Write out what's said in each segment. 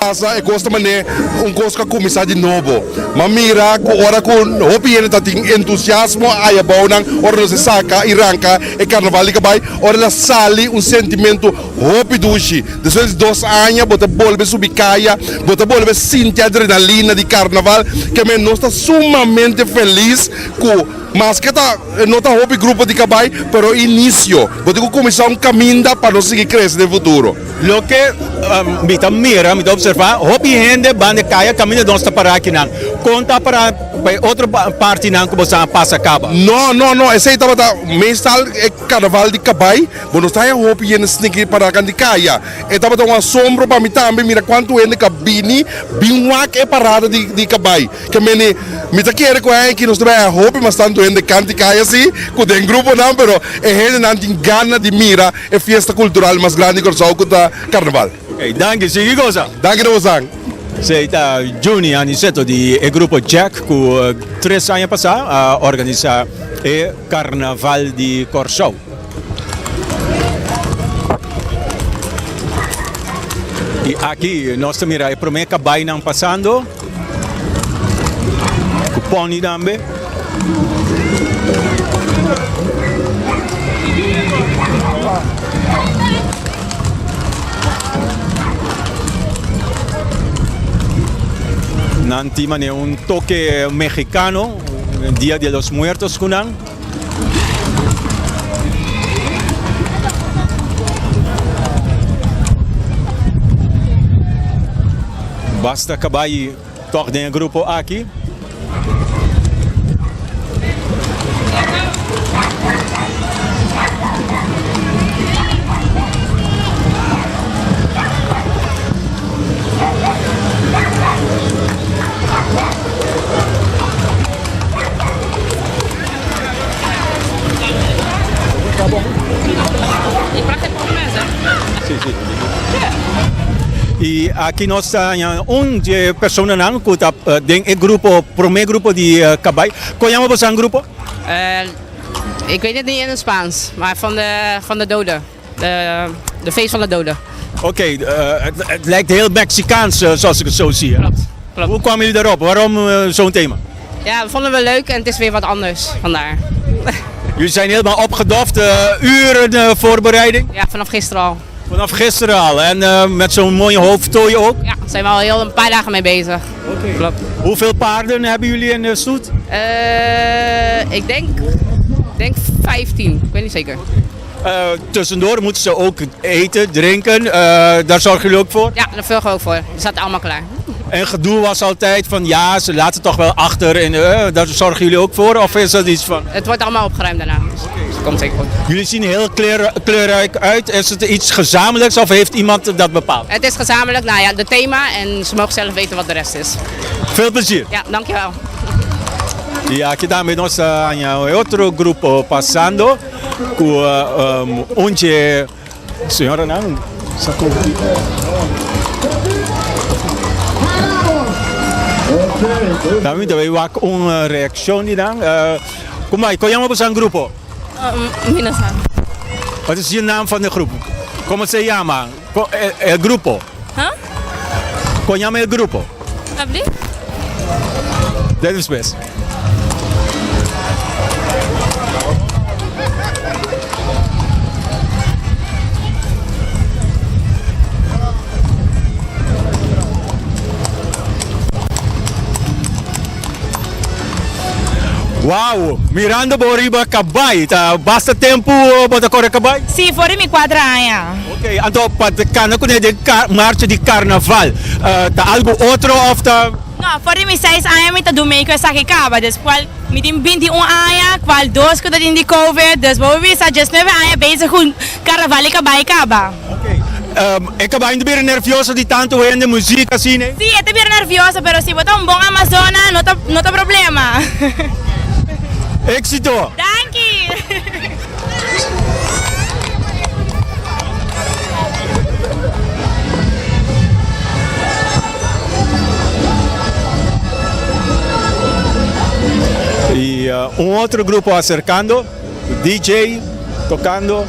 Pasa e kos ta manera un kos ku a kuminsá di nobo. M'a mira ku ora ku hopi hende ta tin entusiasmo aya abou nan ora nos e saka i ranka e karnaval di kabai, ora el a sali un sentimentu hopi dushi. Despues di dos aña bo ta bolbe subi kaya, bo ta bolbe sinti adrenalina di karnaval. Ke men nos ta sumamente felis ku maske ta no ta hopi grupo di kabai, pero inisio. Bo tin ku kuminsá un kaminda pa nos sigui krese den futuro. Loke mi ta mira, mi ta observa, hopi hende banda e kaya kaminda nos ta para akinan. Kon ta para pa e otro partinan ku boso a pasa kaba? No, no, no, esei tabata meestal e karnaval di kabai, bo no ta haña hopi hende sniki para kan di kaya. E tabata un asombro pa mi tambe mira kuantu hende ka bini bin wak e parada di di kabai. Ke meni mi ta kere ku aki nos ta bai haña hopi mas tantu hende kan di kaya si ku den gruponan, pero e hendenan tin gana di mira E fiesta cultural mas grandi di Kòrsou ku ta Karnaval. Ok, danki. Sigui gosa. Danki na bosan. Esei ta Juni Aniceto di e grupo Jack ku tres aña pasá a organisá e Karnaval di Kòrsou. I aki nos ta mira e promé kabainan pasando. Ku pony tambe. Nan tin manera un toke mexicano, Dia de los Muertos ku nan. Basta kabai tòg den e grupo aki. Y aki nos ta haña un di e personanan cu ta den e grupo, prome grupo di cabay. Con yama boso grupo? Ik weet het niet in het Spaans, maar van de, van de doden. De, de feest van de doden. Oké, het lijkt heel Mexicaans zoals ik het zo zie. Klopt, klopt. Hoe kwamen jullie daarop? Waarom zo'n thema? Ja, we vonden het wel leuk en het is weer wat anders, vandaar. Jullie zijn helemaal opgedoft, uren voorbereiding? Ja, vanaf gisteren al. Vanaf gisteren al en met zo'n mooie hoofdtooi ook? Ja, daar zijn we al heel een paar dagen mee bezig. Oké. Klopt. Hoeveel paarden hebben jullie in de stoet? Ik denk, denk 15, ik weet niet zeker. Tussendoor moeten ze ook eten, drinken. Daar zorgen jullie ook voor? Ja, daar zorgen we ook voor. Het staat allemaal klaar. En gedoe was altijd van ja, ze laten toch wel achter. En daar zorgen jullie ook voor? Of is dat iets van? Het wordt allemaal opgeruimd daarna. Oké. Komt zeker goed. Jullie zien heel kleur, kleurrijk uit. Is het iets gezamenlijks of heeft iemand dat bepaald? Het is gezamenlijk, nou ja, de thema en ze mogen zelf weten wat de rest is. Veel plezier. Ja, dankjewel. Y aki tambe nos ta haña e otro grupo pasando cu um, un dje señoranan sa cu. Tambe ta bay wak un reaccion di nan. Uh, Kumai, kon yama boso grupo? Um, mi no sa. Wat is je naam van de groep? Como se llama? El grupo? Huh? Kon yama el grupo? Abdi? Dit is best. Wow, mirando bo riba kabai, ta basta tempu bo ta kore kabai? Sí, for di mi kuater aña. Ok, anto pa kana kuné den marcha di karnaval, ta algu otro of ta? No, for di mi seis aña mi ta dun mee ku esaki kaba, dus kual mi tin binti un aña, kual dos ku ta tin di covid, dus bo por bisa diesnuebe aña bezig ku karnaval di kabai kaba. Ok, e kabai no ta bira nervioso di tantu hende, muziek asina? Sí, e ta bira nervioso, pero si bo ta un bon amazona no ta no ta problema. Éxito! Danki! Y un otro grupo acercando. DJ tocando.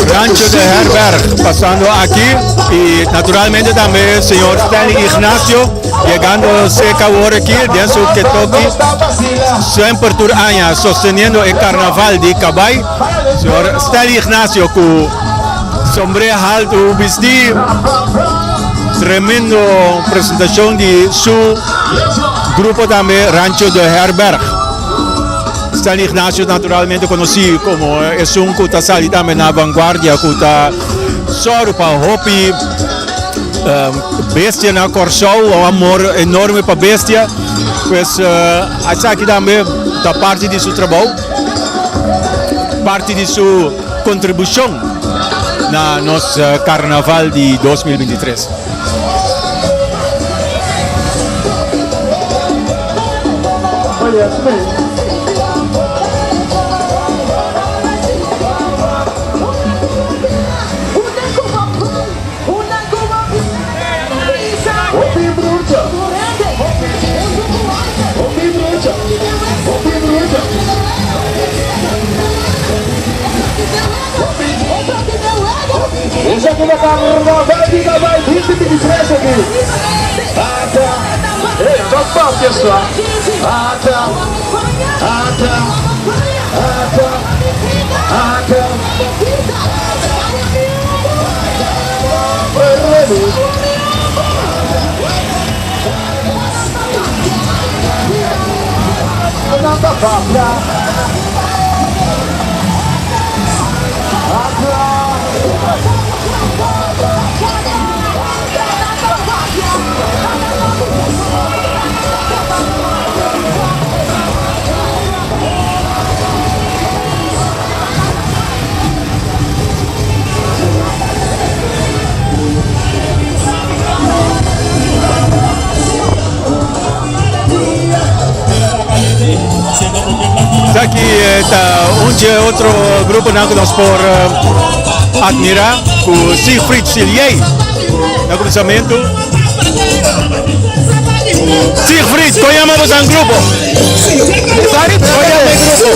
Rancho de Herberg pasando aki y naturalmente tambe señor Stanley Ignacio llegando cerca awor aki den su ketoki semper tur aña sosteniendo e carnaval di Cabay. Señor Stanley Ignacio cu sombré haltu bisti. Tremendo presentacion di su grupo tambe Rancho de Herberg. Stanley Ignacio naturalmente conoci como esun cu ta sali tambe na vanguardia cu ta soru pa hopi bestia na Corsou, un amor enorme pa bestia. Pues esaki tambe ta parti di su trabou. Parti di su kontribushon na nos karnaval di 2023. Esaki ta un dje otro gruponan ku nos por admira ku Siegfried Siliey na kuminsamentu. Siegfried, kon yama boso grupo? Sorry, Kon yama e grupo?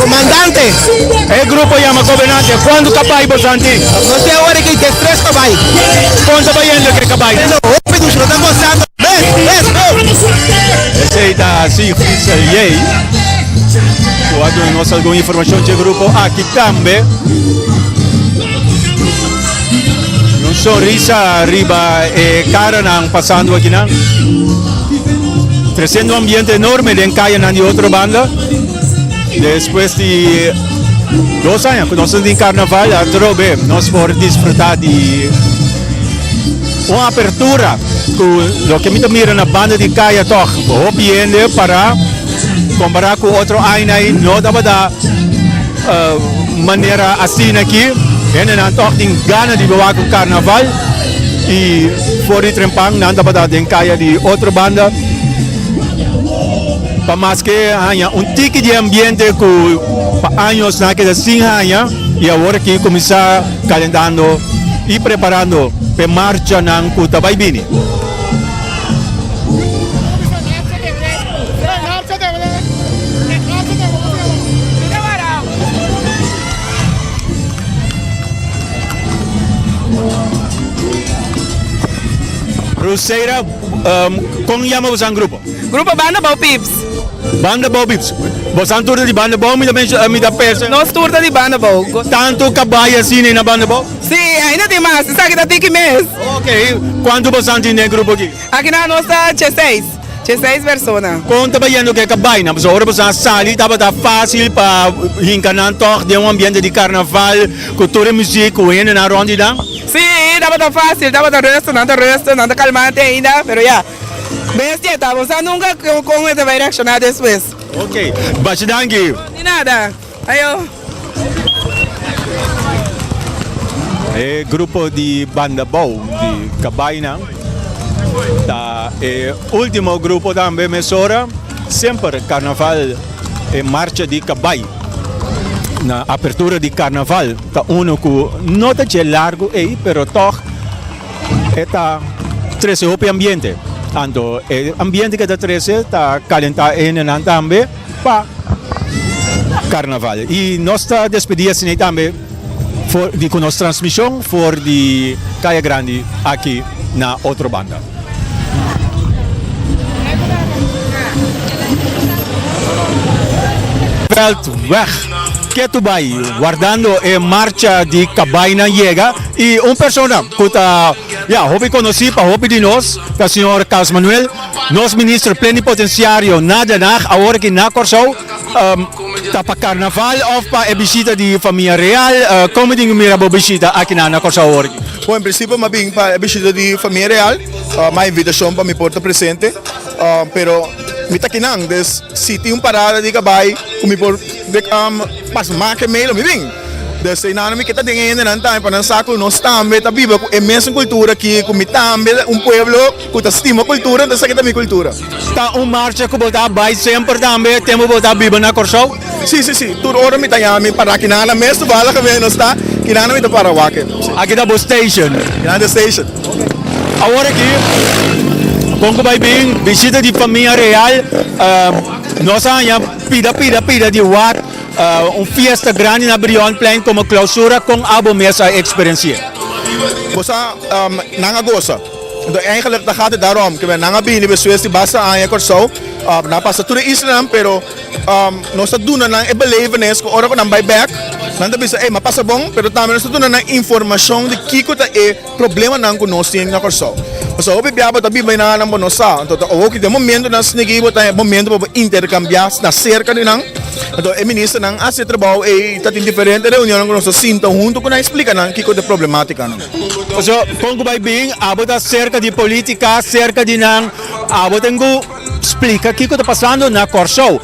Comandante. Covenante. E grupo yama Covenante. Cuanto cabai boso tin? Nos tin awor aki 13 cabai. Con ta bayendo cu e cabai? Hopi dushi, nos ta gozando. Bes, bes, bes. Esey ta Siegfried Celier cu a duna nos algun informacion dje grupo aki tambe. Un sonrisa riba e caranan pasando akinan. Treciendo un ambiente enorme den cayanan di otro banda. Despues di dos aña cu nos tin carnaval atrobe nos por disfruta di un apertura cu loke mi ta mira na banda di caya toch hopi hende para compara cu otro aña no tabata manera asina aki hendenan toch tin gana di wak un carnaval y for di trempan nan tabata den caya di otro banda. Pa maske haña un tiki di ambiente ku pa años nan a keda sin haña i awor aki kuminsá kalentando i preparando p'e marchanan ku ta bai bini. Ruseira, kon yama boso grupo? Grupo Banda Bou Pips. Banda Bou Pips. Bosan tur ta di Banda Bou mi ta mensho mi ta pensa. Nos tur ta di Banda Bou. Tantu kabai asina na Banda Bou? Si, ainda tin mas. Esaki ta tiki mes. Ok. Kuantu bosan tin den e grupo aki? Aki nan nos ta dieseis. Dieseis persona. Kon ta bayendo ku e kabainan? Pasobra ora bosan a sali tabata fásil pa hinka nan tòg den un ambiente di karnaval ku tur e muzik ku hendenan rònt di nan? Si, tabata fásil. Tabata rustu. Nan ta rustu, nan ta kalmante ainda. Pero ya. Bestia ta, bo sa nunca con e ta bay reacciona despues. Ok, bashi danki. Di nada. Ayo. E grupo di Banda Bou di Cabaynan ta e ultimo grupo tambe mesora. Semper carnaval e marcha di cabay na apertura di carnaval ta uno cu no ta dje largo ey pero toch. E ta trece hopi ambiente. Anto e ambiente ke ta trece ta calenta e hendenan tambe pa carnaval. Y nos ta despedi asina tambe for di cu nos transmision for di Caya Grandi aki na otro banda. Veldweg ketu bai wardando e marcha di kabainan yega y un persona cu ta ya hopi conoci pa hopi di nos ta señor Carlos Manuel, nos minister plenipotenciario na Den Haag awor aki na Corsou ta pa carnaval of pa e bishita di famia real como tin mira bo bishita aki na Corsou awor aki? Bon en principio mi a bin pa e bishita di famia real, mi a invitacion pa mi por ta presente pero mi ta akinan dus si tin un parada di cabai cu mi por pasa make mei lo mi bin. Dus einan mi ke ta den e hendenan tambe pa nan sa ku nos tambe ta biba ku e mesun kultura aki, ku mi tambe ta un pueblo ku ta stima kultura, entonces esaki ta mi kultura. Ta un marcha ku bo ta bai semper tambe tempu bo ta biba na Kòrsou? Si, si, si. Tur ora mi ta yama mi para kinana mes toevallig mi nos ta kinana mi ta para wak. Aki ta bo station? Kinana ta station. Awor aki kon ku bai bin bishita di famia real nos a haña pida pida pida di wak. Un fiesta grandi na Brionplein como clausura con abo mes a experiencia? Bo sa, nan a gosa. Enton eigenlijk ta gaat het daarom. Ke nan a bini beswes di basta aña Kòrsou, nan a pasa tur e islanan, pero nos ta duna nan e belevenis ku ora ku nan bai bèk, nan ta bisa, ey, m'a pasa bon, pero tambe nos ta duna nan informashon di kiko ta e problemanan ku nos tin na Kòrsou. Pasobra hopi bia bo ta biba einan nan bo no sa. Anto ta oki den momentonan snigi bo ta e momento pa bo interkambiá na serka di nan. Anto e ministernan a hasi e trabou ei ta tin diferente reunionnan ku nos ta sinta huntu ku nan i splika nan kiko ta e problemátikanan. Pasobra kon ku bai bin abo ta serka di polítika, serka di nan, abo tin ku splika kiko ta pasando na Kòrsou.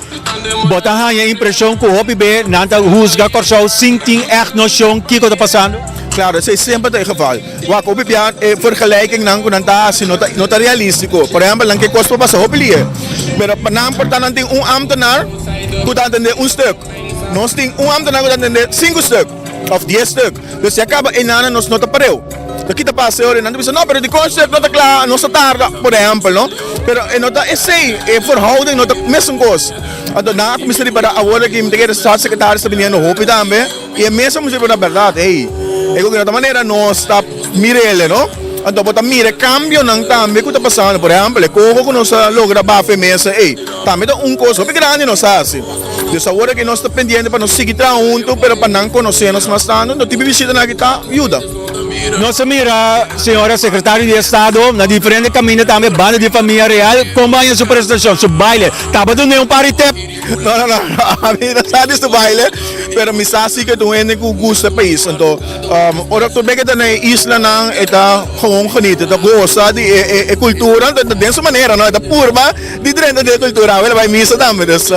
Bo ta haña e impreshon ku hopi be nan ta husga Kòrsou sin tin ègt noshon kiko ta pasando? Klaro, esei semper ta e geval. Wak, hopi bia e vergelijkingnan ku nan ta hasi no ta no ta realístiko. Por ehèmpel, nan ke kos por pasa hopi lie, pero pa nan por ta nan tin un ámtenar ku ta atendé un stuk. Nos tin un ámtenar ku ta atendé sinku stuk òf dies stuk. Dus si a kaba einan nos no ta pareu. Ta kita pasa e ora nan ta bisa, no, pero dikon stuk no ta kla, nos ta tarda, por ehèmpel, no. Pero e no ta esei, e verhouding no ta mesun kos. Anto nan a kuminsá ripará awor aki mi ta kere staatssecretaris ta biniendo hopi tambe i e mes a kuminsá ripará bèrdat ey e ku ta manera nos ta mir'el no. Anto bo ta mira e kambionan tambe ku ta pasando por ehèmpel e koho ku nos a logra bafa e mesa ey tambe ta un kos hopi grandi nos a hasi. Dus awor aki nos ta pendiente pa nos sigui traha huntu pero pa nan konosé nos mas tantu anto tipo bishitanan aki ta yuda. Nos a mira señora Secretario di Estado na diferente caminda tambe banda di Familia Real con baña su presentacion, su baile. Tabata dune un par di tip? No, no, no, ami no sa di su baile, pero mi sa si cu ta un hende cu gusta e pais. Anto, ora tur bek e ta na e islanan e ta gewoon geniet, e ta gosa di e cultura, anto den su manera no, e ta purba di drenta den e cultura. Awe el a bay misa tambe, dus.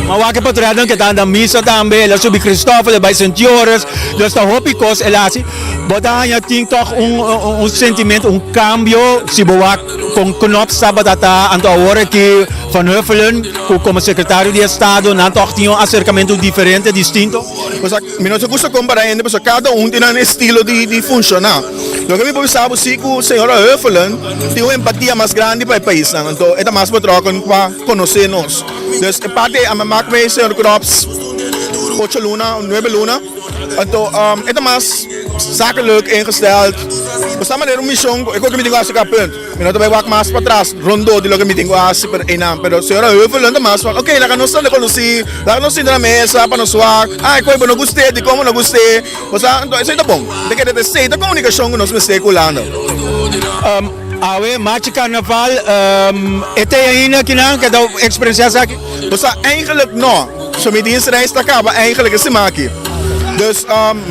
Ma wak e patruyanan ke ta anda misa tambe, el a subi Christoffel, el bai Sint Joris, dus ta hopi kos el a hasi. Bo ta haña tin tòg un un sentimentu, un kambio si bo wak kon Knops tabata ta anto awor aki Van Huffelen ku komo sekretario di estado nan tòg tin un aserkamentu diferente, distinto? Osea, mi no ta gusta kompará hende pasobra kada un tin nan estilo di di funshoná. Loke mi por bisa bo si ku señora Huffelen tin un empatia mas grandi pa e paisnan, anto e ta mas betrokken pa konosé nos. Dus e parti ei a mi mak mee señor Knops ocho luna, nuebe luna. Anto e ta mas zakelijk ingesteld. Bo sa manera un mision e koke mi tin ku hasi ka punt. Mi no ta bai wak mas patras rondó di loke mi tin ku hasi pero einan. Pero señora Heuvelund ta mas van oke laga nos tende konosí, laga nos sinta na mesa pa nos wak. Ah e koe bo no gust'é, dikon bo no gust'é? Bo sa anto esei ta bon. Mi ta kere ta esei ta komunikashon ku nos mester ku Hulanda. Awe marchi carnaval e ta ainda kinan ke ta experiencia esaki? Bo sa eigenlijk no. So mi dienstreis ta caba eigenlijk e siman aki. Dus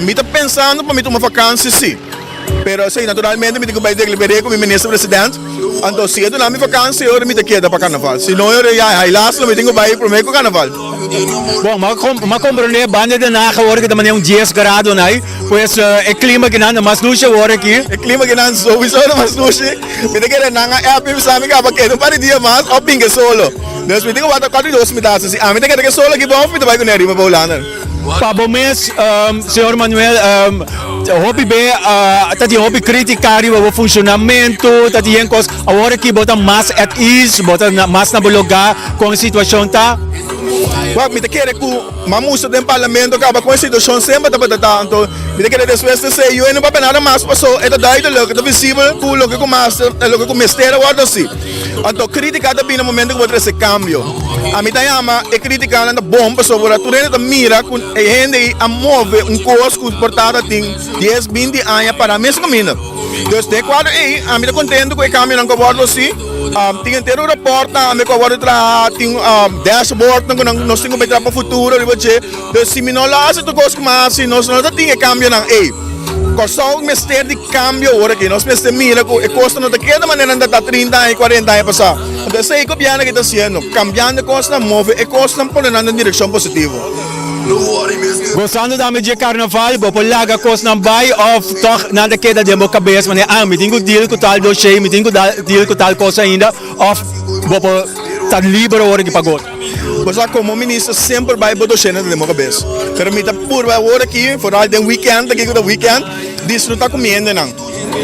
mi ta pensando pa mi tuma vakantie si. Pero esei naturalmente mi tin ku bai deliber'é ku mi minister president. Anto si e duna mi vakantie ora mi ta keda pa carnaval. Si no ora ya helaas lo mi tin ku bai prome ku carnaval. Bon, m'a comprende banda Den Haag awor ki ta manera un dies grado nai. Pues e klima kinan ta mas dushi awor aki. E klima kinan souiso ta mas dushi. Mi ta kere nan a app mi bisa mi kaba keda un par di dia mas of bin ke solo. Dus mi tin ku wak kuater di dos mi ta hasi. Si ami ta keda ke solo aki bon of mi ta bai ku Nerima pa Hulanda. Pa bo mes señor Manuel hopi be ta tin hopi kritika riba bo funshonamentu ta tin yen kos. Awor aki bo ta mas at ease bo ta mas na bo lugá kon e situashon ta? Wak mi ta kere ku. Ma mustra den parlamento kaba kon e situashon semper tabata ta. Anto mi ta kere despues di esei yu e no papia nada mas paso e ta duidelijk, e ta visibel ku loke ku mas loke ku mester a wòrdu hasi. Anto kritika ta bini na momento ku bo trese kambio. Ami ta yama e kritikanan ta bon pasobra tur hende ta mira ku e hende ei a move un kos ku por tabata tin dies, binti aña para mes kaminda. Dus den e kuadro ei ami ta kontento ku e kambionan ku a wòrdu hasi. Tin henter un rapòrt tambe ku a wòrdu traha, tin dashboardnan ku nos tin ku bai traha pa futuro riba dje. Dus si mi no lo hasi tur kos ku mi a hasi, nos no ta tin e kambionan ei. Kòrsou mester di kambio awor aki. Nos mester mira ku e kosnan no ta keda manera nan ta ta trinta aña, kuarenta aña pasá. Anto esei gobièrnu aki ta hasiendo, kambiando e kosnan, move e kosnan, pone nan den direkshon positivo. Gozando tambe dje carnaval, bo por laga cosnan bay of toch nan ta keda den bo cabes manera ah mi tin cu deal cu tal dossier, mi tin cu deal cu tal cos ainda of bo por ta liber awor aki pa goza? Bo sa como minister semper bay bo dossiernan ta den bo cabes, pero mi ta purba awor aki, vooral den weekend aki cu ta weekend, disfruta cu mi hendenan.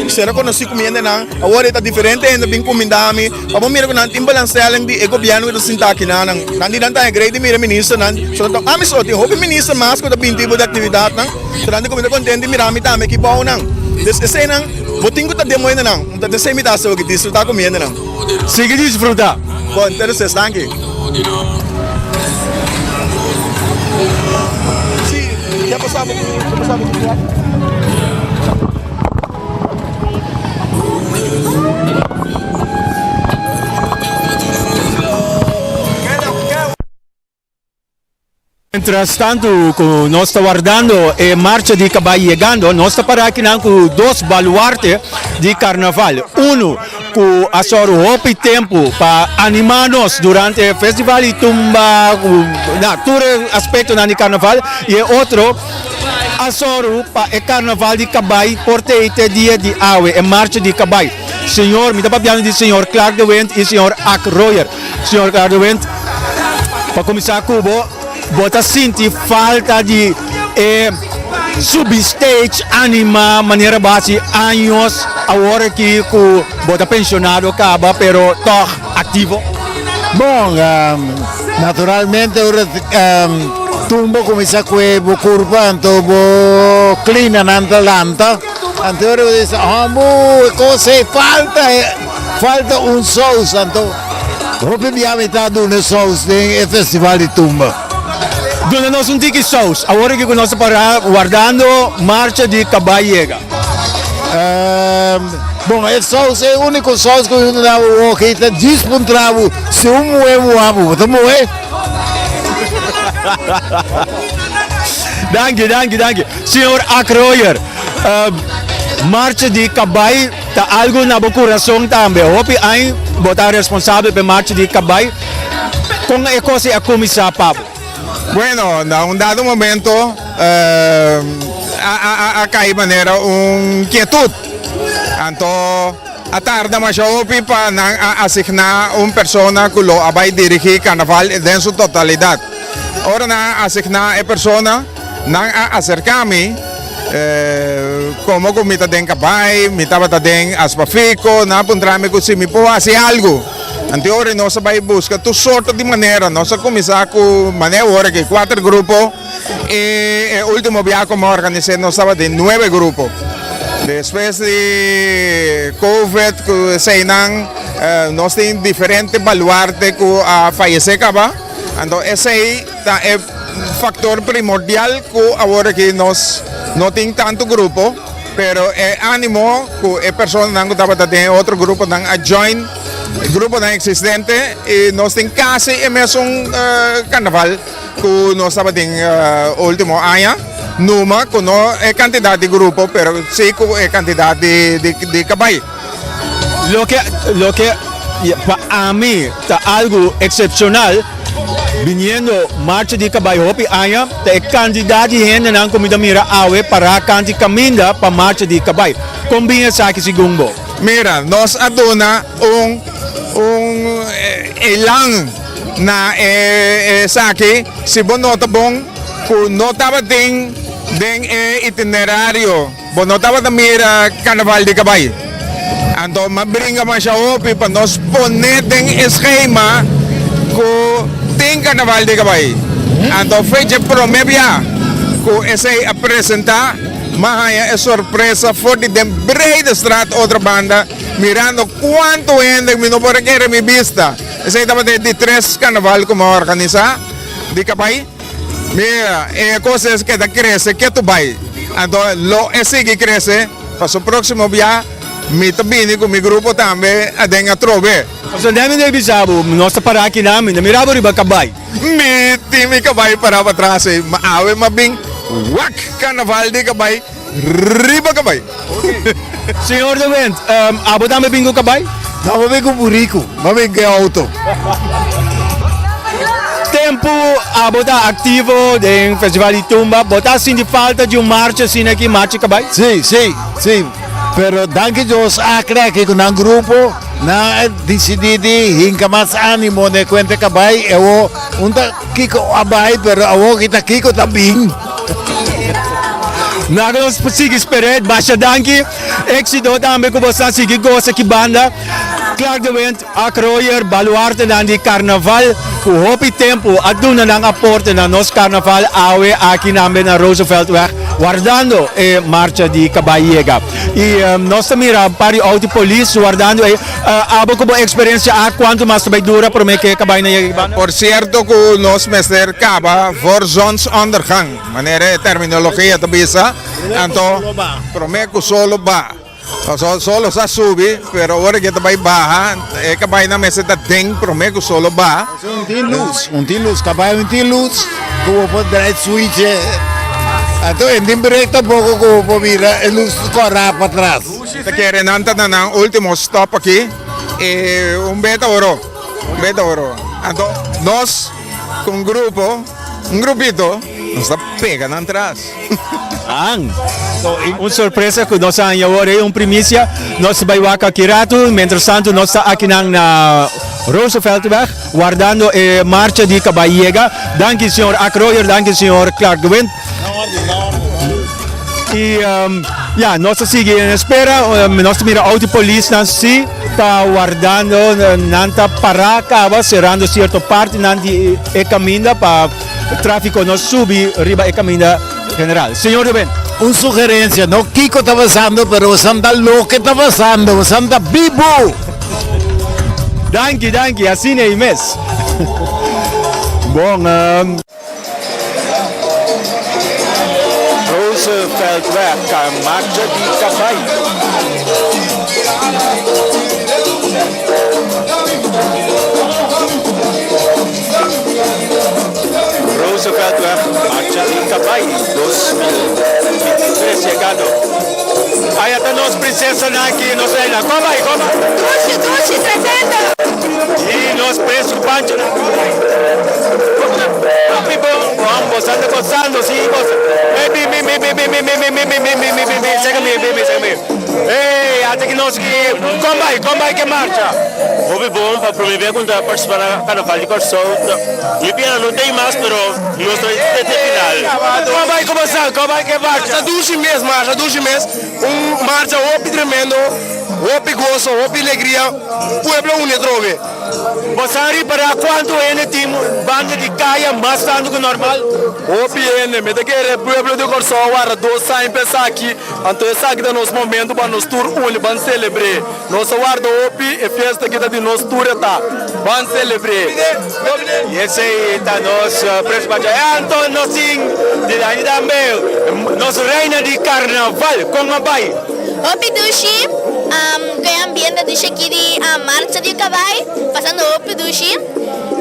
Sera konosí ku mi hendenan. Awor e ta diferente hende bin kumindá mi pa bo mira ku nan tin belangstelling di e gobièrnu ku ta sinta aki nan. Nan di nan ta grei di mira ministernan. So nan ta ami so tin hopi minister mas ku ta bin tipo di aktividatnan. So nan di ku mi ta kontent di mira mi tambe aki bou nan. Dus eseinan bo tin ku ta den bo hendenan. Ta esei mi ta hasi awor, disfrutá ku mi hendenan. Sigui disfrutá. Bon, entonces danki. Mientras tanto cu nos ta wardando e marcha di cabai yegando, nos ta para akinan cu dos baluarte di carnaval. Uno cu a sòru hopi tempu pa anima nos durante e festival di tumba cu na tur e aspectonan di carnaval y e otro a sòru pa e carnaval di cabai por tei te dia di awe, e marcha di cabai. Señor, mi ta papiando di señor Clark de Windt y señor Ak Royer. Señor Clark de Windt, pa cuminsa cu bo, bo ta sinti falta di e subi stage anima manera bo haci años awor aki cu bo ta pensionado caba pero toch activo? Bon. Naturalmente ora tumba kuminsá kue bo kurpa anto bo klinanan ta lanta. Anto ora bo bisa, Hombu, e kos ei falta, falta un sous. Anto hopi bia mi ta duna e sous den e festival di tumba. Duna nos un tiki sous, awor aki ku nos ta pará wardando marcha di kabai yega. Bon, e sous, e úniko sous ku mi ta daba woki ta djis puntra bo si un muhé muha bo, bo ta muhé? Danki, danki, danki. Señor Akroyer, marcha di kabai ta algu na bo kurason tambe. Hopi aña bo ta responsabel pa e marcha di kabai. Kon e kos ei a kuminsá pa bo? Bueno, na un dado momento a kai manera un kietut. Anto a tarda masha hopi pa nan a asigná un persona ku lo a bai dirigí karnaval den su totalidat. Ora nan a asigná e persona, Nan a aserká mi, komo ku mi ta den kabai, mi tabata den Aspafiko, nan a puntra mi ku si mi por hasi algu. Anto ora nos a bai buska tur sorto di manera, nos a kuminsá ku manera awor aki kuater grupo i e último biaha ku mi a organis'é nos tabatin nuebe grupo. Despues di covid ku eseinan nos tin diferente baluarte ku a fayesé kaba, anto esei Ta e factor primordial cu awor aki nos no tin tanto grupo, pero e animo cu e personanan cu tabata den e otro gruponan a join e gruponan existente y nos tin casi e mesun carnaval cu nos tabatin ultimo aña, numa cu no e cantidad di grupo pero si cu e cantidad di cabay. Loke loke pa ami ta algu excepcional biniendo marcha di cabai hopi aña ta e cantidad di hendenan cu mi ta mira awe para canti caminda pa marcha di cabai. Con bin esaki segun bo? Mira, nos a duna un un elan na e esaki, si bo nota bon cu no tabatin den e itinerario. Bo no tabata mira karnaval di kabai? Anto m'a bringa masha hopi pa nos pone den e skema ku tin karnaval di kabai. Anto fecha prome bia ku esei a presenta, m'a haña e sorpresa for di den Breedestraat otro banda mirando kuantu hende mi no por a kere mi bista. Esei tabata e di tres karnaval ku m'a organisa di kabai. Mira, e kos es keda krese ketu bai. Anto lo e sigui krese, paso próksimo bia mi ta bini ku mi grupo tambe aden atrobe. Paso den mi debe bisa bo, nos ta para akinan, mi ta mira bo riba kabai. Mi tin mi kabai para patras ei, ma awe mi a bin wak karnaval di kabai riba kabai. Señor de Windt, abo tambe bin ku kabai? No, mi a bin ku buriku, mi a bin ku e outo. Tempu abo ta aktivo den Festival di Tumba, bo ta sinti falta di un marcha asina aki, marcha kabai? Si, si, si. Pero danki Dios Acre aki ku nan grupo, nan a disidí di hinka mas ánimo den e kuenta kabai. E awor un ta kiko a bai, pero awor aki ta kiko ta bin. Laga nos sigui sper'é. Basha danki. Éxito tambe ku boso a sigui gosa ki banda. Clark de Wind, Ak Royer, baluartenan di Karnaval ku hopi tempu a duna nan aporte na nos Karnaval awe aki nambe na Rooseveltweg wardando e marcha di kabai yega. I nos ta mira un par di outo polis wardando ei. Abo ku bo eksperensia a kuantu mas ta bai dura promé ku e kabai nan yega ki banda? Por sierto ku nos mester kaba voor zonsondergang, manera e terminologia ta bisa, anto promé ku solo ba. Pasobra solo sa subi, pero ora ku e ta bai baha, e kabainan mester ta den promé ku solo ba. Un tin lus, un tin lus, kabai un tin lus ku bo por draai switch. Anto en tin brek tampoko ku bo por mira e lus kòrá patras. Ta kere nan ta na nan ultimo stop aki y un be ta oro, un be ta oro. Anto nos cu un grupo, un grupito, nos ta pega nan tras. An, un sorpresa cu nos a haña awor ey, un primicia. Nos ta bay wak aki rato, mientras tanto nos ta akinan na Rooseveltweg wardando e marcha di cabay yega. Danki señor Ak Royer, danki señor Clark de Wind. Y ya, nos ta sigui en espera, nos ta mira auto polisnan si. ta wardando, nan ta pará kaba serando sierto partinan di e kaminda pa tráfiko no subi riba e kaminda general. Señor Ruben. Un sugerencia, no kiko ta pasando, pero bosan ta loke ta pasando, bosan ta bibu! Danki, danki, asina ei mes. Bon. Rooseveltweg ta marcha di kabai. Rooseveltweg marcha di kabai 2023 yegando. Aya ta nos prinsesanan aki, nos reina. Kon bai, kon bai. Dushi, dushi, tremendo. Y nos presu Panchonan. Kon bai. Papi bon, bon, boso anda gozando, si boso. Ey, bin, bin, bin, bin, bin, bin, bin, bin, bin, bin, bin, bin, bin, bin, sega mi, bin, bin, sega mi. Ey, ata ki nos ki, kon bai, kon bai ke marcha? Hopi bon pa prome bia ku ta partisipa na Karnaval di Kòrsou. Mi piana no t'ei mas pero nos ta te te final. Kon bai ku boso, kon bai ke marcha? Marcha dushi mes, marcha dushi mes. Un marcha hopi tremendo, hopi goso, hopi legria, pueblo uni atrobe. Bo sa ripará kuantu hende tin banda di kaya mas tantu ku normal? Hopi hende. Mi ta kere pueblo di Kòrsou warda dos aña pa esaki, anto esaki ta nos momento pa nos tur uni ban selebr'é. Nos a warda hopi, e fiesta aki ta di nos tur e ta. Ban selebr'é. I esei ta nos presu pa dja. Anto nos tin dilanti tambe nos reina di karnaval. Kon a bai? Hopi dushi, ku e ambiente dushi aki di marcha di kabai, pasando hopi dushi,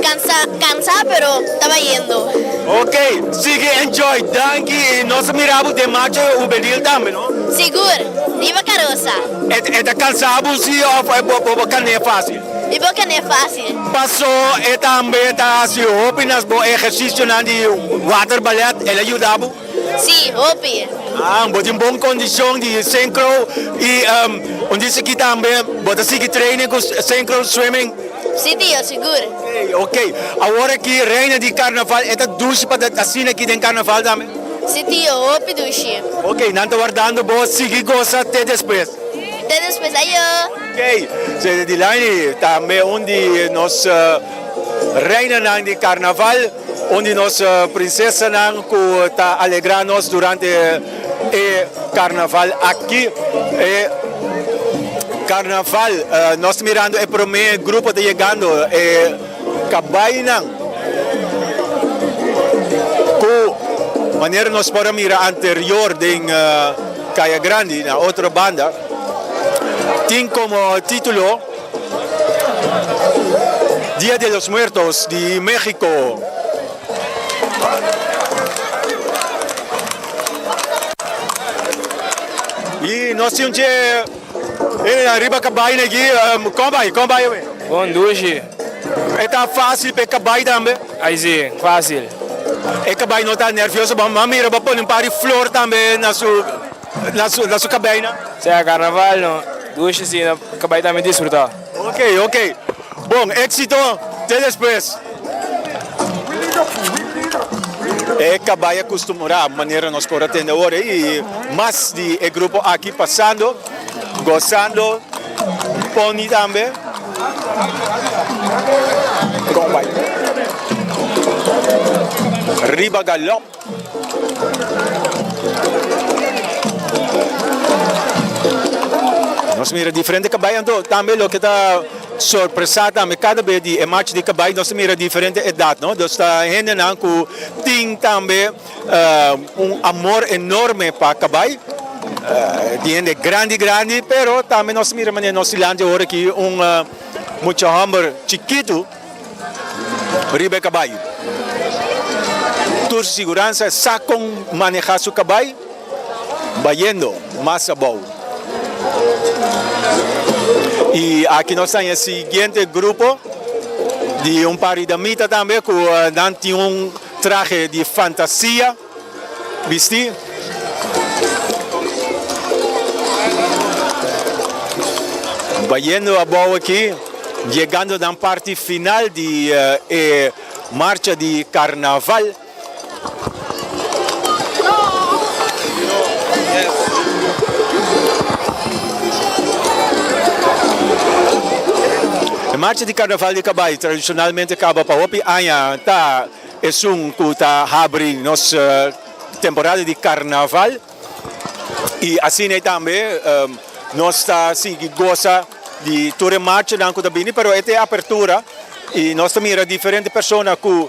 kansa kansa pero ta bayendo. Ok, sigui enjoy, danki i nos ta mira bo den marcha hubenil tambe no? Sigur, riba karosa. E ta kansa bo si of bo kan'é fasil? Mi bo kan'é fasil. Paso e tambe ta hasi hopi nas bo ehersisionan di water ballet, el a yuda bo? Sí, hopi. Ah, bo tin bon kondishon di synchro i un di esaki tambe bo ta sigui training ku synchro swimming? Sí tio, sigur. Ok, ok. Awor aki reina di karnaval e ta dushi pa ta asina aki den karnaval tambe? Sí tio, hopi dushi. Ok, nan ta wardando bo, sigui gosa te despues. Te despues, ayo. Ok, Sra. Delaney tambe un di nos reinanan di karnaval. Un di nos prinsesanan ku ta alegrá nos durante e karnaval aki. E karnaval, nos ta mirando e promé grupo ta yegando, e kabainan ku manera nos por a mira anterior den Kaya Grandi na otro banda tin komo título, Dia de los Muertos di Mexico. Y nos tin un dje riba cabai aki. Con bai? Con bai awe? Bon dushi. E ta facil pa e cabai tambe? Ay si, facil. E cabai no ta nervioso? Bo a mira bo a pone un par di flor tambe na su. Na su na su cabeynan. Sea carnaval no dushi si no cabey tambe disfruta. Ok ok bon exito te despues. E cabay a custumura manera nos por a tende awor y mas di e grupo aki pasando gozando pony tambe. Riba galop. Nos mira diferente cabai anto tambe loke ta sorpresa tambe cada bes di e marcha di cabai nos ta mira diferente edad no dus ta hendenan cu tin tambe un amor enorme pa cabai tin hende grandi grandi pero tambe nos ta mira manera nos dilanti awor aki un mucha homber chikito. Riba e kabai. Tur siguransa sa kon maneha su kabai bayendo mas abou. I aki nos ta e siguiente grupo di un par di damita tambe ku nan tin un trahe di fantasia. Bisti. Bayendo abou aki, yegando nan parti final di e marcha di carnaval. marcha di Karnaval di Kabai tradishonalmente kaba pa hopi aña ta esun ku ta habri nos temporada di Karnaval i asina tambe nos ta sigui gosa di tur e marchanan ku ta bini pero e ta e apertura i nos ta mira diferente persona ku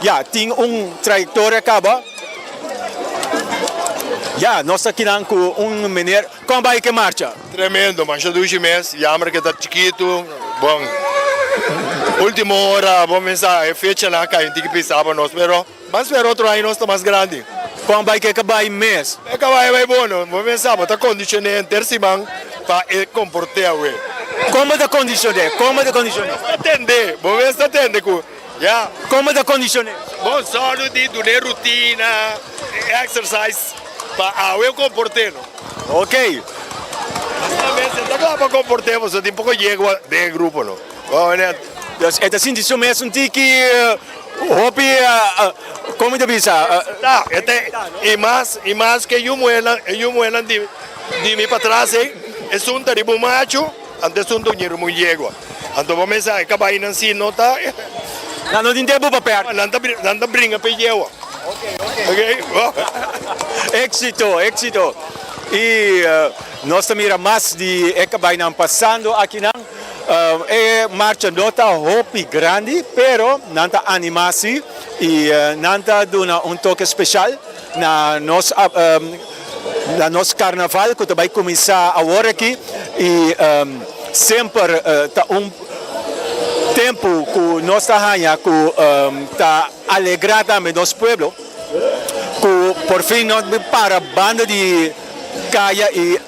ya tin un trayektoria kaba ya nos ta kinan ku un meneer. Kon bai ke marcha? Tremendo, masha dushi mes, jammer ke ta chikitu, bon ultimo ora bo mensa e fechanan a kai un tiki pisa pa nos, pero ban spera otro aña nos ta mas grandi. Kon bai ke kabai mes? E kabai bai bono, bo mensa bo ta kondishoné henter siman pa e komport'é awe. Kon bo ta kondishoné? Kon bo ta kondishoné? Bo ta tende, bo mes ta tende ku ya. Kon bo ta kondishoné? Bon sòru di dun'é rutina, exercise. Pa awe comporte no. Ok. Mester ta kla pa comporte pasobra tin poko yegua den e grupo no. Dus e ta sinti su mes un tiki hopi como mi ta bisa. Ta, e ta y mas y mas ke yu muhernan e yu muhernan di di mi patras ey esun ta riba un macho anto esun ta un riba un yegua anto bo mester sa e cabaynan si no ta. Nan no tin tempo pa perde. Nan ta nan ta bringa pa e yegua. Ok Éxito, éxito. Y nos ta mira mas di e cabaynan pasando akinan. E marcha no ta hopi grandi, pero nan ta anima si y nan ta duna un toke special na nos na nos carnaval cu ta bay cuminsa awor aki y semper ta un tempo cu nos ta haya cu ta Alegrá tambe nos pueblo ku por fin nos por para banda di kaya i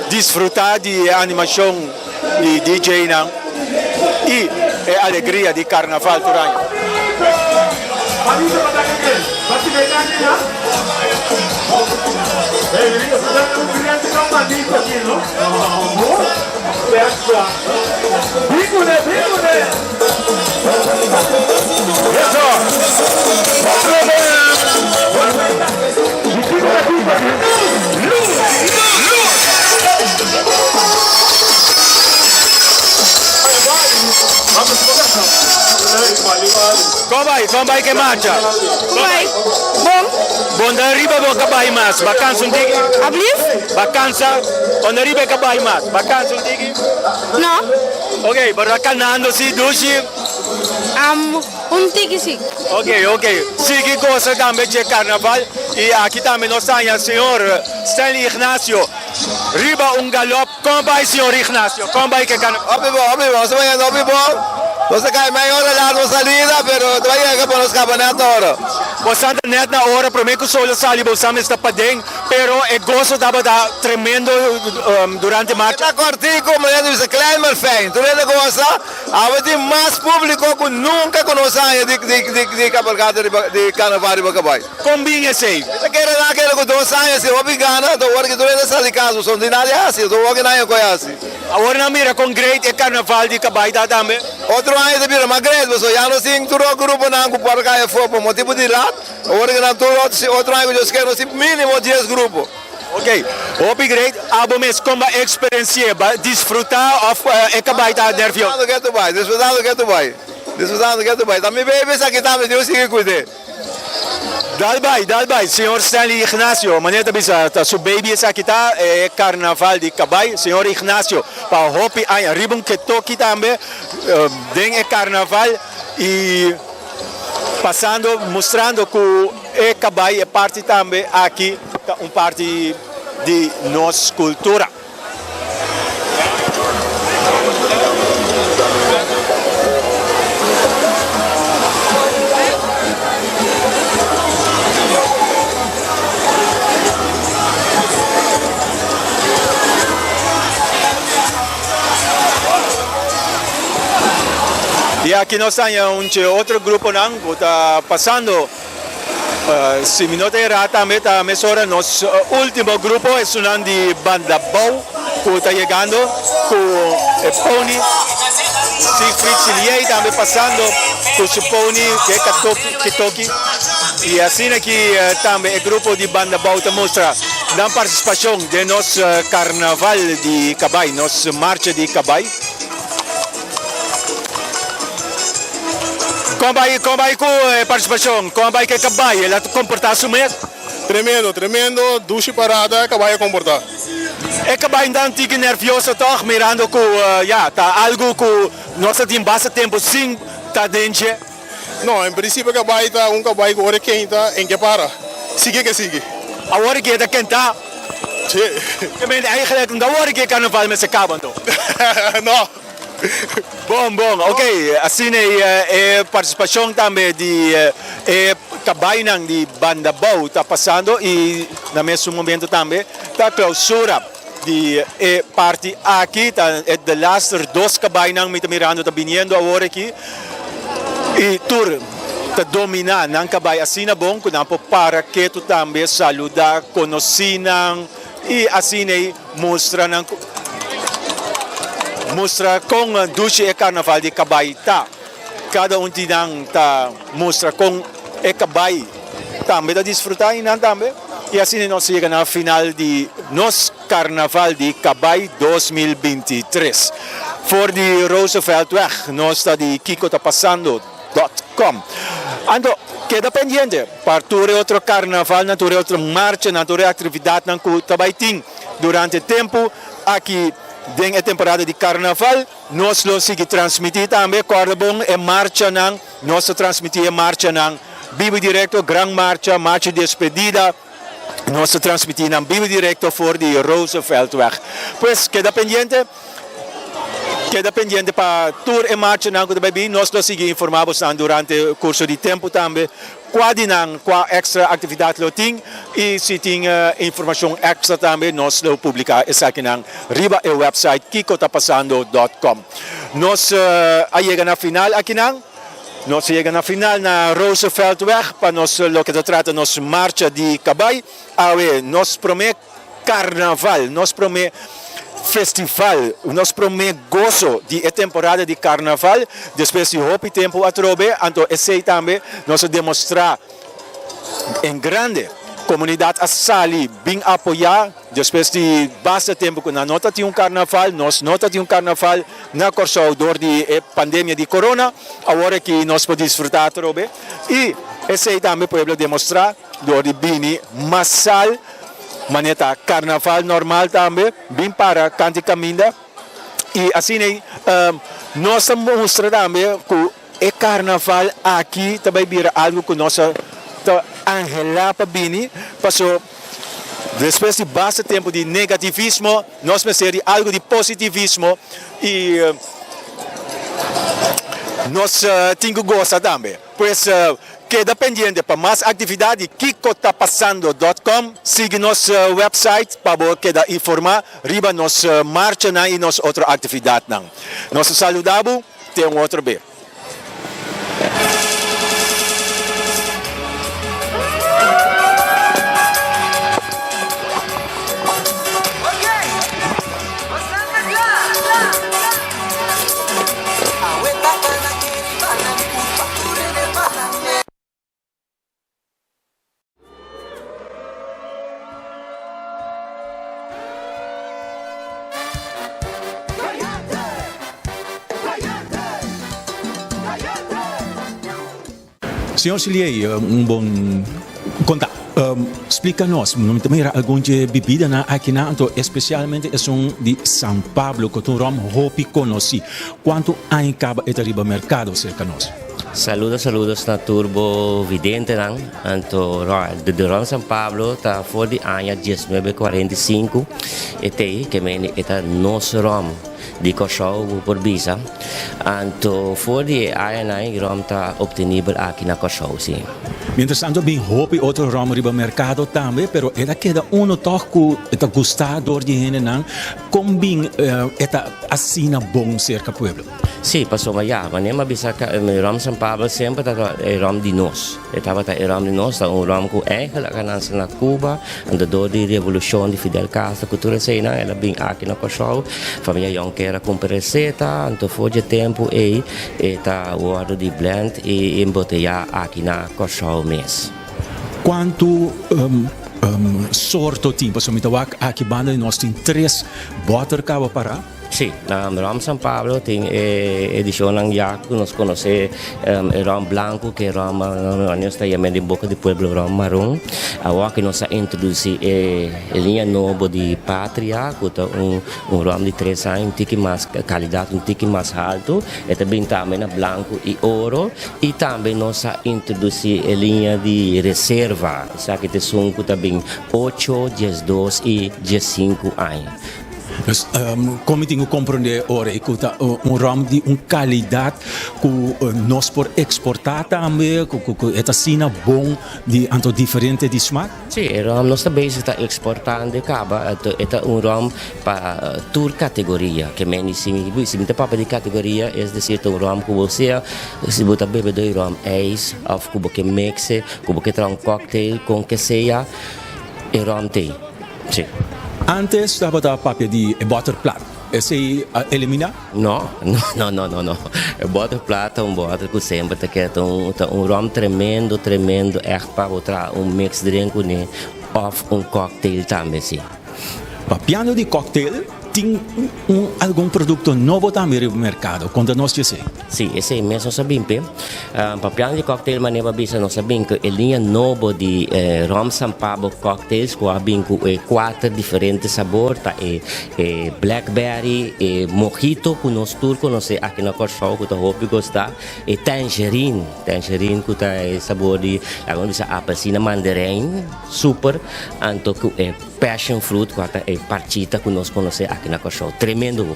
disfrutá di e animashon di DJ-nan i e alegria di karnaval tur aña. Kon bai? Kon bai ke marcha? Kon bai? Bon. Bon ta riba bo ka bai mas. Ba kansa un tiki? Ablief? Ba kansa? Bon ta riba e ka bai mas. Ba kansa un tiki? No. Ok, pero ta kanando si dushi? Am, un tiki si. Ok, ok. Sigui gosa tambe dje karnaval. I aki tambe nos haña señor Stanley Ignacio riba un galop. Kon bai señor Ignacio? Kon bai ke karnaval? Hopi bon, hopi bon. Nos ta bayendo hopi bon. Nos a kai mei ora laat nos salida, pero ta bai yega pa nos kaba nèt na ora. Bosan ta nèt na ora, promé ku sol a sali bosan mester paden. Pero e goso tabata tremendo durante marcha. Ta cortico, manera di bisa klein maar fijn. Tur hende gosa. Awe tin mas publico cu nunca cu nos aña di di cabalgata riba di carnaval riba cabai. Con bin esey? Mi ta kere nan kere cu dos aña si hopi gana, ta wor ki tur hende sali cas pasobra no tin nada di haci, ta wor ki nan aña coy haci. Awor nan mira con great e carnaval di cabai ta tambe. Otro aña ta bira mas great pasobra ya nos tin tur gruponan cu por cay afo pa motibo di lat. Awor ke nan tur otro si otro aña ku Dios ker nos tin minimo dies grupo. Ok, hopi great. Abo mes kon ba eksperensi'é? Ba disfrutá òf e kabai ta nervioso? Disfrutando ketu bai, disfrutando ketu bai, disfrutando ketu bai. Ta mi baby esaki tambe, Dios sigui kuid'é. Dal bai, dal bai. Señor Stanley Ignacio, manera ta bisa ta su baby esaki ta e karnaval di kabai. Señor Ignacio pa hopi aña riba un ketoki tambe den e karnaval i. Pasando, mustrando cu e cabay e parti tambe aki ta un parti di nos cultura. Y aki nos haña un dje otro gruponan cu ta pasando, si mi no ta era tambe ta mesora nos ultimo grupo, esunnan di Banda Bou cu ta yegando cu e pony Siegfried Siliey tambe pasando cu su pony ke Katoki. Y asina aki tambe e grupo di Banda Bou ta mustra nan participacion den nos carnaval di cabay, nos marcha di cabay. Kon bai kon bai ku e partisipashon? Kon bai ku e kabai? El a komportá su mes? Tremendo, tremendo, dushi parada e kabai a komportá. E kabai ta un tiki nervioso tòg mirando ku ya ta algu ku nos a tin basta tempu sin ta den dje. No, en prinsipio e kabai ta un kabai ku ora e kenta en ke para. Sigui ke sigui. Awor ke e ta kentá. Sí. Ke men eigenlijk no ta wòrdu ke e karnaval mester kaba anto. No. Bon, bon. Ok, asina e partisipashon tambe di e kabainan di Bandabou ta pasando i na mesun momento tambe ta klausura di e parti aki. Ta e delaster dos kabainan mi ta mirando ta biniendo awor aki i tur ta dominá nan kabai asina bon ku nan por para ketu tambe saluda konosínan i asina ei Mustra nan mustra kon dushi e karnaval di kabai ta. Kada un di nan ta mustra kon e kabai tambe ta disfrutá i nan tambe. I asina nos yega na final di nos karnaval di kabai 2023. For di Rooseveltweg nos ta di Kiko ta pasando dot com. Anto keda pendiente pa tur e otro karnavalnan, tur e otro marchanan, tur e aktividatnan ku ta bai tin durante tempu aki den e temporada di karnaval. Nos lo sigui transmití tambe, kòrda bon e marchanan, nos ta transmití e marchanan bibu direkto, gran marcha, marcha di despedida, nos ta transmití nan bibu direkto for di Rooseveltweg. Pues keda pendiente. Keda pendiente pa tur e marchanan ku ta bai bin. Nos lo sigui informá bosnan durante kurso di tempu tambe kua di nan, kua èkstra aktividat lo tin i si tin informashon èkstra tambe nos lo publiká esakinan riba e wèpsait kikotapasando dòt kòm. Nos a yega na final akinan. Nos a yega na final na Rooseveltweg pa nos loke ta trata nos marcha di kabai. Awe nos promé. Karnaval, nos promé festival, nos promé goso di e temporada di karnaval, despues di hopi tempu atrobe, anto esei tambe nos a demostrá en grande. Komunidat a sali bin apoyá despues di basta tempu ku nan no ta tin un karnaval, nos no ta tin un karnaval na Kòrsou dor di e pandemia di korona, awor aki nos por disfrutá atrobe i esei tambe pueblo a demostrá. Dor di bini masal, manera ta karnaval normal tambe, bin para kanti kaminda i asina ei nos ta mustra tambe ku e karnaval aki ta bai bira algu ku nos ta anhelá pa bini, paso despues di basta tempu di negativismo nos mester di algu di positivismo i nos tin ku gosa tambe. Pues keda pendiente pa mas actividad di Kico Ta Pasando dot com. Sigui nos website pa bo keda informa riba nos marchanan y nos otro actividadnan. Nos ta saluda bo te un otro be. Señor Siliey, un bon conta. Splica nos, mi ta mira algun dje bibidanan akinan, anto especialmente esun di San Pablo, cu ta un rom hopi conoci. Cuanto aña caba e ta riba mercado cerca nos? Saludos saludos na tur bo videntenan anto de Ron San Pablo ta for di aña diesnuebe kuarenta i sinku e tei ke mende e ta nos rom di Kòrsou bo por bisa anto for di e añanan e rom ta optenibel aki na Kòrsou si. Mientras tanto bin hopi otro rom riba mercado tambe pero e ta keda uno tòg ku e ta gusta dor di hendenan kon bin e ta asina bon serka pueblo. Sí, pasobra ya, manera mi a bisa e rom San Pablo semper tabata e rom di nos. E tabata e rom di nos, ta un rom ku eigenlijk a nanse na Cuba, anto dor di revolushon di Fidel Castro ku tur eseinan el a bin aki na Kòrsou. Familia Jonker a kumpra reseta, anto for dje tempu ei e ta wòrdu di blend i emboteyá aki na Kòrsou mes. Kuantu sorto tin? Pasobra mi ta wak aki banda di nos tin tres bòter kaba pará. Sí, Rom San Pablo tin e edicionnan ya cu nos conoce, e rom blanco cu e rom, nos ta yama den boca di pueblo rom maron. Awor cu nos a introduci e liña nobo di Patria cu ta un rom di tres aña, un tiki mas calidad, un tiki mas halto. E ta bin tambe na blanco y oro. Y tambe nos a introduci e liña di Reserva, esaki ta esun cu ta bin ocho, diesdos y diescinco aña. Dus kon mi tin ku komprondé ora ei ku ta un ròm di un kalidat ku nos por eksportá tambe, ku e ta asina bon di anto diferente di smak? Sí, e ròm nos ta bezig ta eksportando kaba, anto e ta un ròm pa tur kategoria. Ke men di si mi ta papia di kategoria es desir ta un ròm ku bo sea si bo ta bebe doi ròm ijs òf ku bo ke mix e, ku bo ke traha un cocktail kon ke sea e ròm t'ei. Sí. Antes tabata papia di e bòterplat. Esei a eliminá? No, no, no, no, no. E bòterplat ta un bòter ku semper ta keda ta un, ta un ròm tremendo, tremendo ègt pa bo traha un mix drink kuné òf un kòktel tambe, sí. Papiando di kòktel, tin un algun produkto nobo tambe riba merkado. Konta nos di esei. Sí, esei mes nos a bin p'e. Papiando di cocktail manera bo a bisa nos a bin ku e liña nobo di Rom San Pablo cocktails ku a bin ku e kuater diferente sabor ta e e blackberry, e mojito ku nos tur konosé aki na Kòrsou ku ta hopi gostá, e tangerine, tangerine ku ta e sabor di laga nos bisa apelsina mandarin super anto ku e passion fruit ku a ta e parchita ku nos konosé aki na Kòrsou tremendo bo.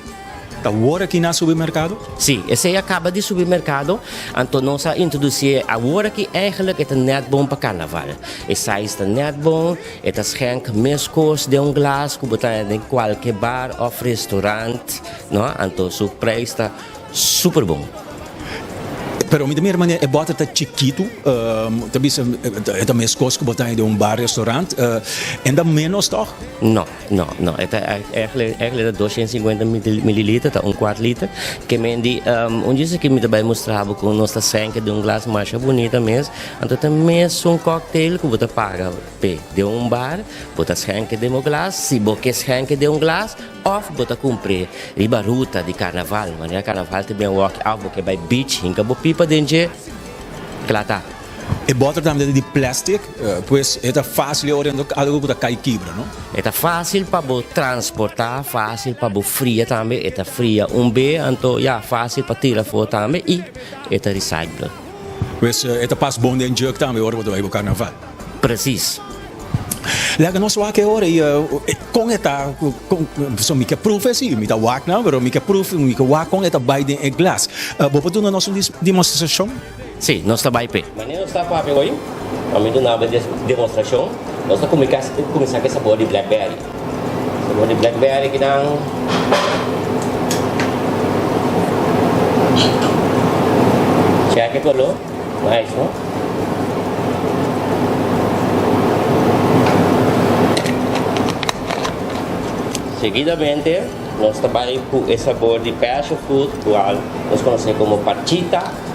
Ta wor aki na subi merkado? Sí, esei a kaba di subi merkado, anto nos a introdusié awor aki eigenlijk e ta nèt bon pa karnaval. E size ta nèt bon, e ta schenk meskos den un glas ku bo ta haña den kualke bar òf restaurant, no, anto su prijs ta super bon. Pero mi ta mira manera e bòter ta chikitu, ta bisa e ta meskos ku bo ta haña den un bar, restaurant, en ta ménos tòg? No. No, no, e ta eigenlijk eigenlijk ta 250 mililiter, ta un kwart liter. Ke men di un djis aki mi ta bai mustra bo kon nos ta senke den un glas masha bunita mes. Anto ta mesun cocktail ku bo ta paga p'e den un bar, bo ta schenke den bo glas, si bo ke schenke den un glas, òf bo ta kumpr'é riba ruta di karnaval. Manera karnaval ta bin awor aki, òf bo ke bai beach hinka bo pipa den dje, kla ta. E bòter tambe ta di plastic, pues e ta fácil e ora algo ku ta kai kibra, no? E ta fácil pa bo transportá, fácil pa bo fria tambe, e ta fria un be, anto ya, fácil pa tira afó tambe i e ta recycle. Pues e ta pas bon den jug tambe ora bo ta bai bo karnaval. Precies. Laga nos wak e ora i kon e ta, pasobra mi ke pruf esi, mi ta wak nan, pero mi ke pruf, mi ke wak kon e ta bai den e glas. Bo por duna nos un demostrashon? Sí, nos ta bai p'e. Manera nos ta papia hoy, pa mi duna bo e demostracion, nos ta cuminsa cu e sabor di blackberry. Sabor di blackberry kinan. Check e color, nice no? Seguidamente nos ta bai cu e sabor di passion fruit, cual nos conoce como parchita.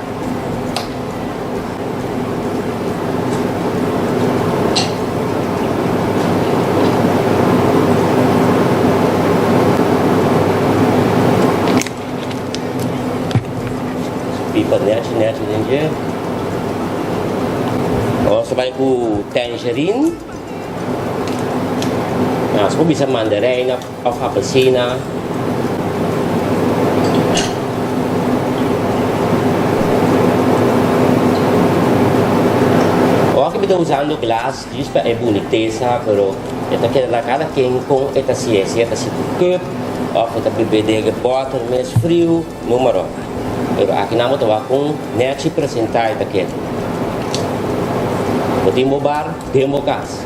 Pipa nechi nechi den dje. Nos ta bai ku tangerine. Nos por bisa mandarijna òf apelsina. Awor mi ta usando glas djis pa e bunitesa, pero e ta keda na kada ken kon e ta hasié, si e ta hasi ku cup òf e ta bebe den e bòter mes friu, numero. Pero aki nan bo ta wak kon nèchi presentá e ta keda. Bo tin bo bar den bo kas.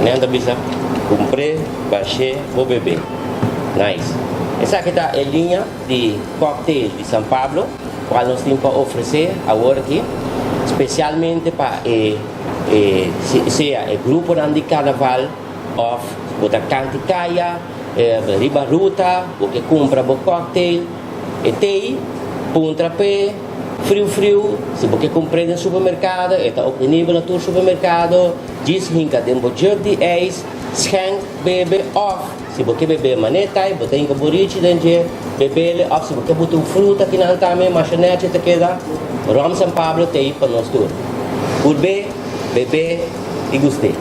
Nan ta bisa, Kumpr'é, bash'é, bo bebé. Nice. Esaki ta e liña di cocktail di San Pablo, cual nos tin pa ofrece awor aki, specialmente pa e e sea e gruponan di carnaval of bo ta canti caya riba ruta, bo ke cumpra bo cocktail. E tei, puntra p'e, Friu friu, si bo ke kumpr'é den supermerkado, e ta optenibel na tur supermerkado, djis hinka den bo jug di ijs, schenk, bebe òf si bo ke bebé mané tai, bo ta hinka bo richi den dje, bebele òf si bo ke buta un fruta kinan tambe, masha nèchi ta keda. Rom San Pablo t'ei pa nos tur. Purb'é, bebé i gust'é.